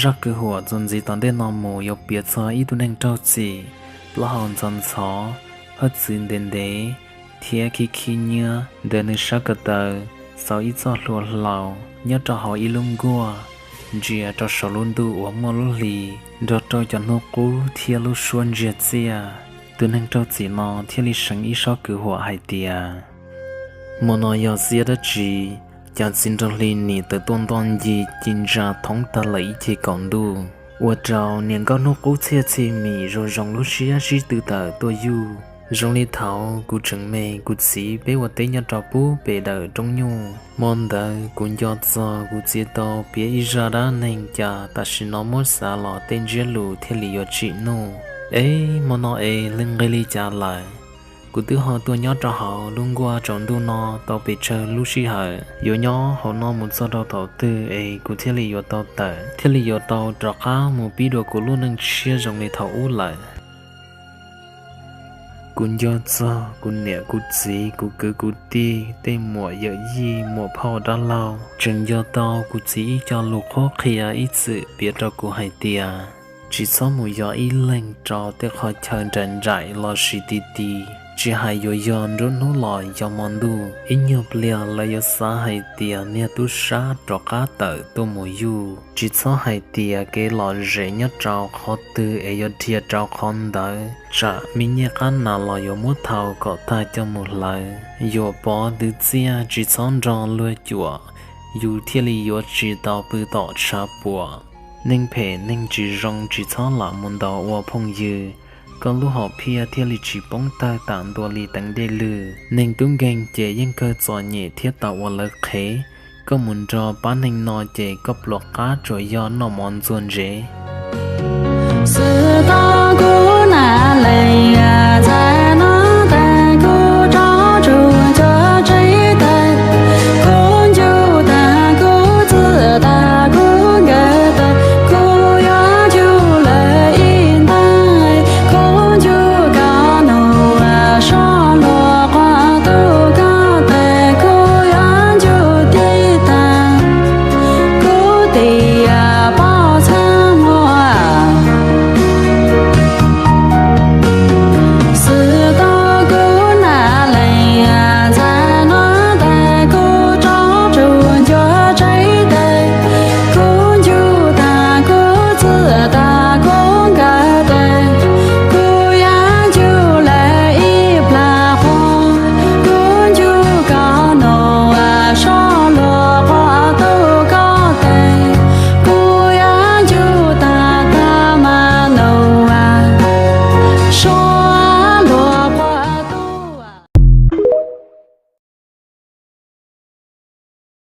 Zaj kwv huam txuas ntxiv tom ntej no mus yuav piav txog ib tug neeg raug txim, plaub hau ntxhov ntxhov, hwj txwv ntev ntev, thiab khib khib nyiab ntawm nws sab ko taw, xauv ib txoj hlua hlau nyob rau hauv ib lub nkuaj, ntsia rau saum lub ntuj uas muaj lub hli, nrog rau cov hnub qub thiab lub suab ntsiag txiaj. Tus neeg raug txim no thiaj li seev ib sob kwv huam hais tias, hmo no yog xiab dab tsi, cas txiv nraug hli nim tawm tuaj nto ncig ci ntsa thoob tag lawm ib ce kaum ntuj, ua rau niam nkauj hnub qub txhiaj txhi mim zoo zoo lub siab sib tw tawm tuaj yuj. Zoo li thaud kuv tseem me, kuv txiv peb ua teb nyob rau pub pem dawm roob nyuj. Hmo ntawd kuv nco txog kuv txiv tau piav ib zaj dab neeg cas tam sim no muab xav los tej ntsiab lus thiaj li yuav tsim nuj. Es hmo no es leej nqi li cas lawm? Kuv twb ho tuaj nyob rau hauv lub nkuaj tsaus ntuj no tau pes tsawg lub sij hawm, yuav nyob hauv no mus txog rau thaum twg es kuv thiaj li yuav tau tawm, thiaj li yuav tau rov qab mus pib dua kuv lub neej tshiab zoo li thaum ub lawm? Kuv nco txog kuv niam kuv txiv, kuv kwv kuv tij, tej muam yawm yij, muam phauj dab laug, tseem nco tau kuv txiv ib co lus qhuab qhia ib txwm piav rau kuv hais tias, tsis txhob mus yos ib leeg rau tej qhov chaw nraim nraim lossis ti ti, tsis hais yuav yos nruab hnub los yog hmo ntuj, ib nyuag pliag lawv yuav xav hais tias niag tub sab rov qab tawm tuaj mus yuj. Tsis txhob hais tias kev lom zem nyob rau qhov twg es yuav dhia rau qhov ntawd, tsam me nyiaj qab nas los yuav muab thau kom tag coj mus hlawv. Yuam pov twv txiaj tsis txhob nrog luag cuam, yus thiaj li yuav tsis tau pw tom tshav puam. Neeg phem neeg tsis zoo tsis txhob lam mus ntaus ua phooj ywg, koj lub hom phiaj thiaj li tsis poob tawg tam ntua li teev dej lwj. Neeg tub nkeeg ces yeej kawg txom nyem thiab tau ua lawv qhev, koj mus nrog pab neeg no ces koj pluas qab tsuas yog noj mov ntxuag ntsev xwb.